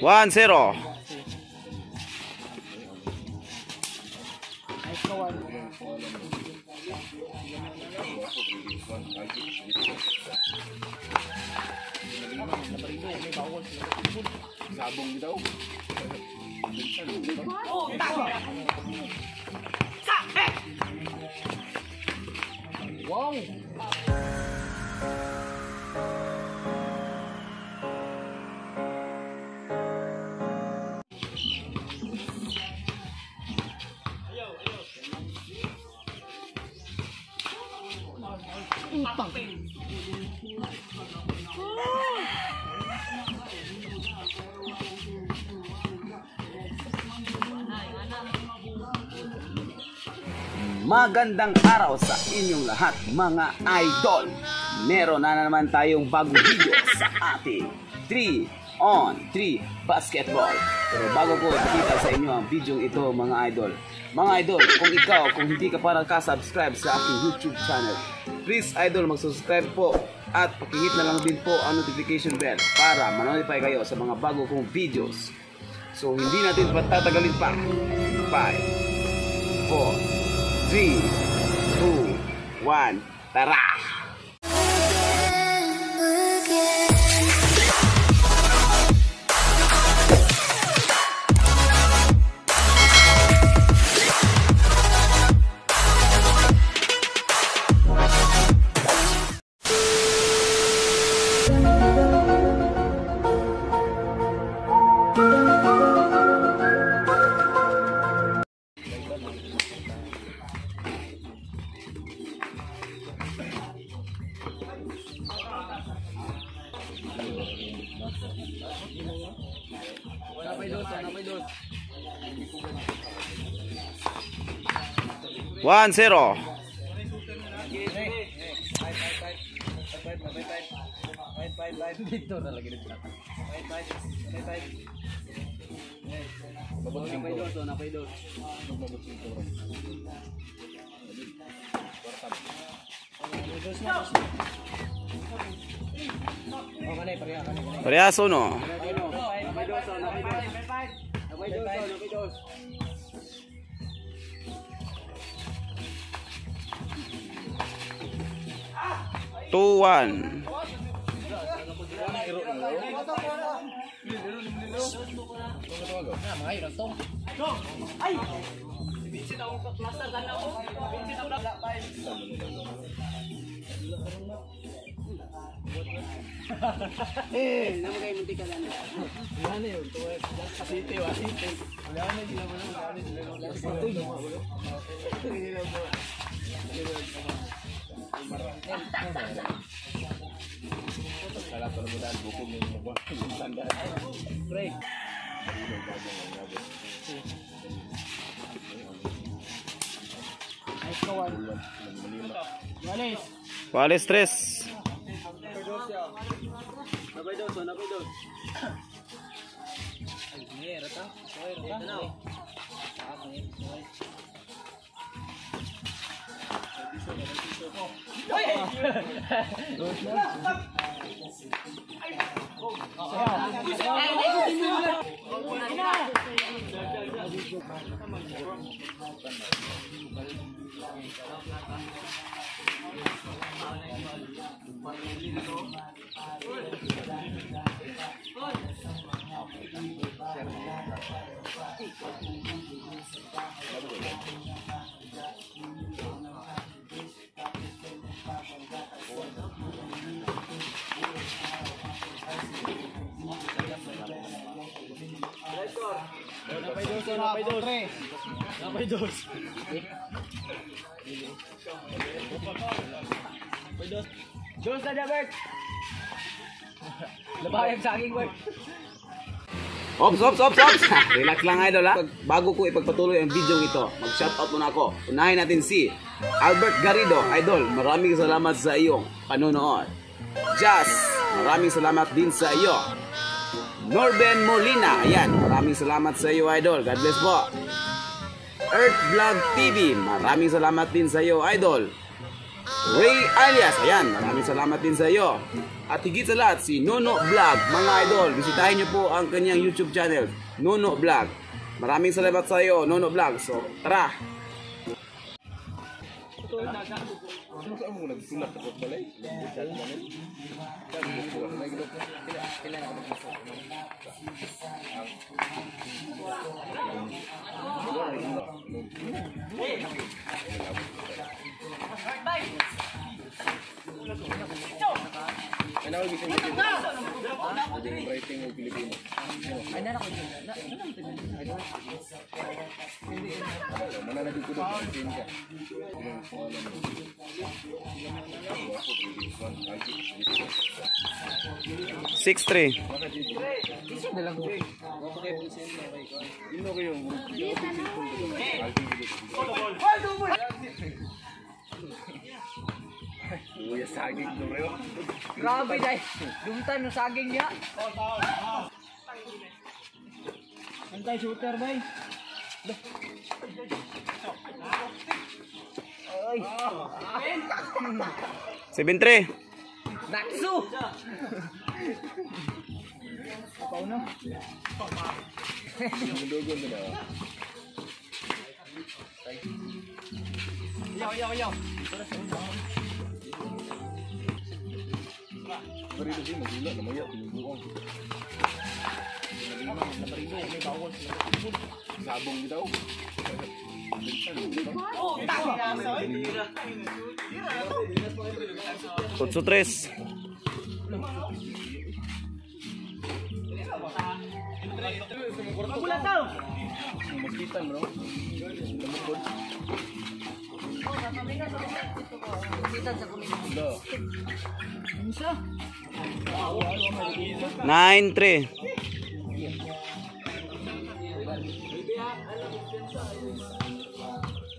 1-0. Sabong bitaw. Wow! Magandang araw sa inyong lahat, mga idol. Meron na naman tayong bagong video sa ating 3 on 3 basketball. Pero bago ko ipakita sa inyo ang video ito, mga idol. Mga idol, kung hindi ka pa nakasubscribe sa aking YouTube channel, please idol, mag-subscribe po at pakihit na lang din po ang notification bell para ma-notify kayo sa mga bago kong videos. So hindi natin patatagalin pa. 5, 4, 3, 2, 1, tara! One zero. Parehas uno. 2-1. Wales tres. Dos na dyan, Bert! Labayag sa aking, Bert! Ops, ops, ops, ops! Relax lang, idol, ha? Bago ko ipagpatuloy ang video ito, mag-shoutout muna ako. Unahin natin si Albert Garrido. Idol, maraming salamat sa iyong panonood. Jazz, maraming salamat din sa iyo. Norben Molina, ayan, maraming salamat sa iyo, idol. God bless po. Earth Vlog TV, maraming salamat din sa iyo, idol. Ray Alias. Ayan, maraming salamat din sa iyo. At higit sa lahat, si Nono Vlog. Mga idol, bisitahin niyo po ang kanyang YouTube channel, Nono Vlog. Maraming salamat sa iyo, Nono Vlog. So, tara! 6-3. Grabe dai. Dumtan no saging niya. Antay shooter bay. Ay. 7-3. Naksu. Pauno. Yaw, yaw, yaw. Sabong bitaw. 8-3. Maskitan bro. 9-3.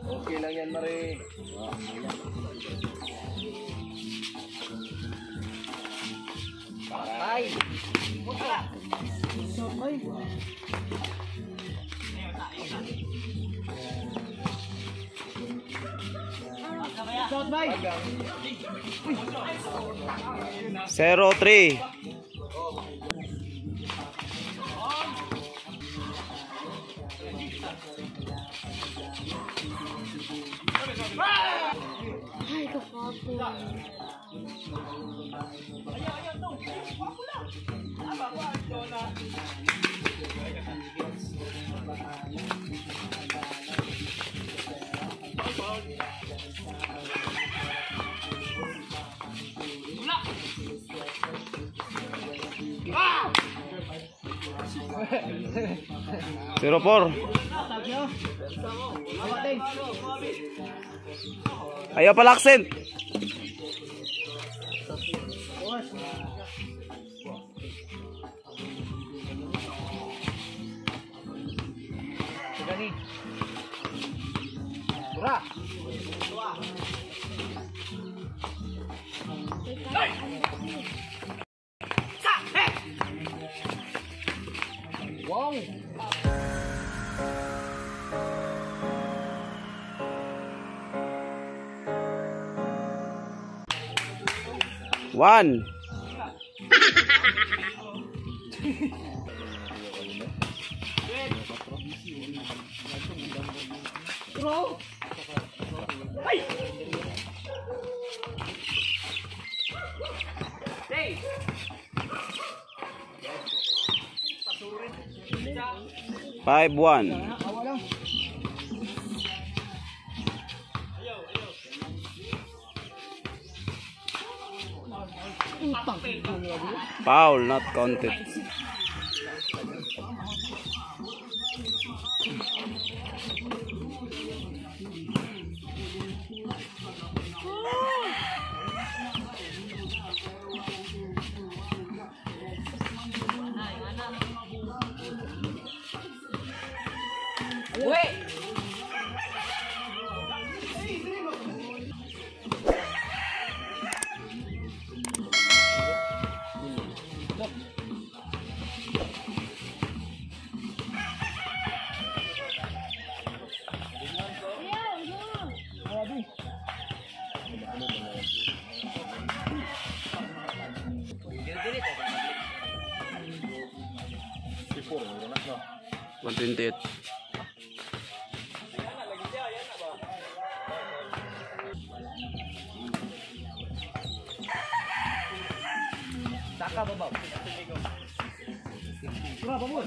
Okay lang yan, Mare. Ay. 0-3. Ay, kapapo. 0-4. Ayaw pala accent. Gani. Bura. Wow. 1. Bro. 5-1. Foul not counted. Uy! 128. Saka ba ba? Tara, pamul.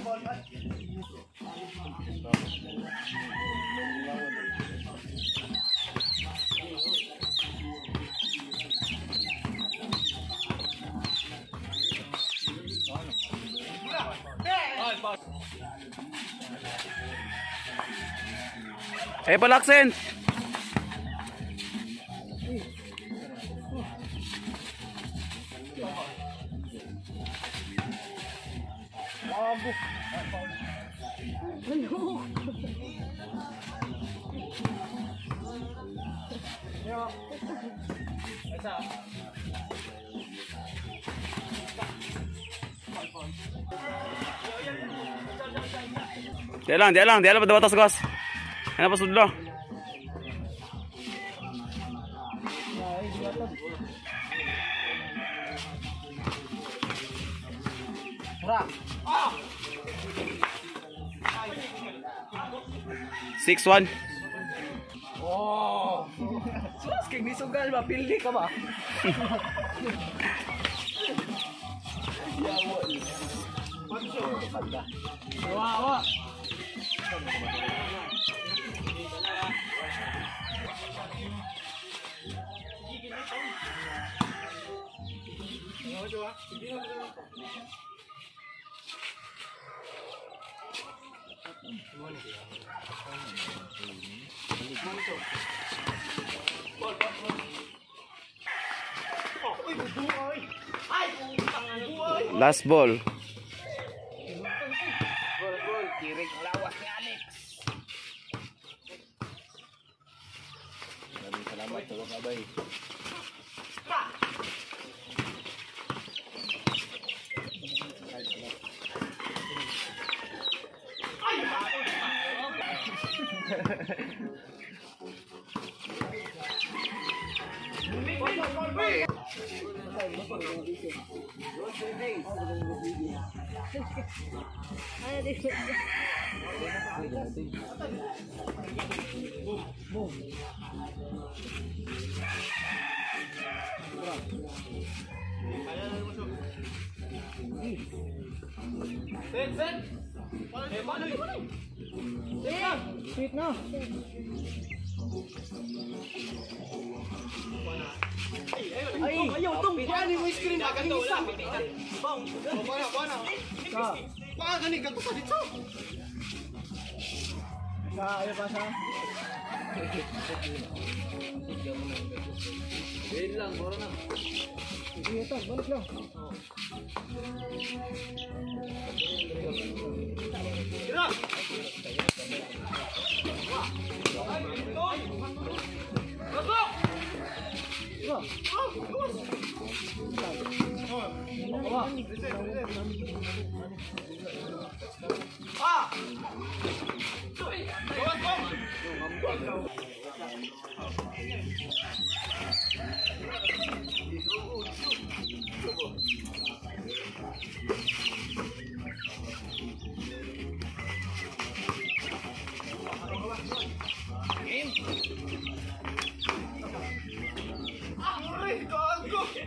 Eh, palaksen! Ano? Diyan lang, diyan lang, diyan lang padabatas gas. Yan pa sudlo. Tara. 6-1. Oh. Sus, kay misugal ba pili ka ba? Wa wa. Last ball. Kirig ang lawas ni Alex. Maraming salamat sa mga abay. Ano din? Sweet na. Ay, ayaw tong kuan mo screen na kani isa. Ka. Pa gani gato sa dito. Sa ayo pa sa. Wait lang, boro na. Sige ito, balik lang.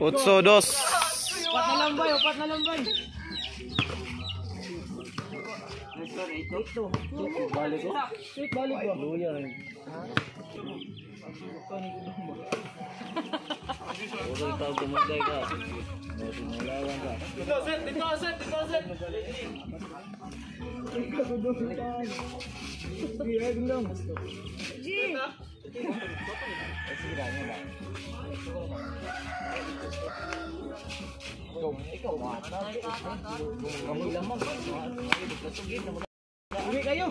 Otso, dos. Upat na lang bay, upat na lang bay. Ito. Balik ko. Sweet balik ba? Luya rin. Puro tao kumunday ka. Sinulawan ka. Sige, ay dundang. G! Uwi kayo.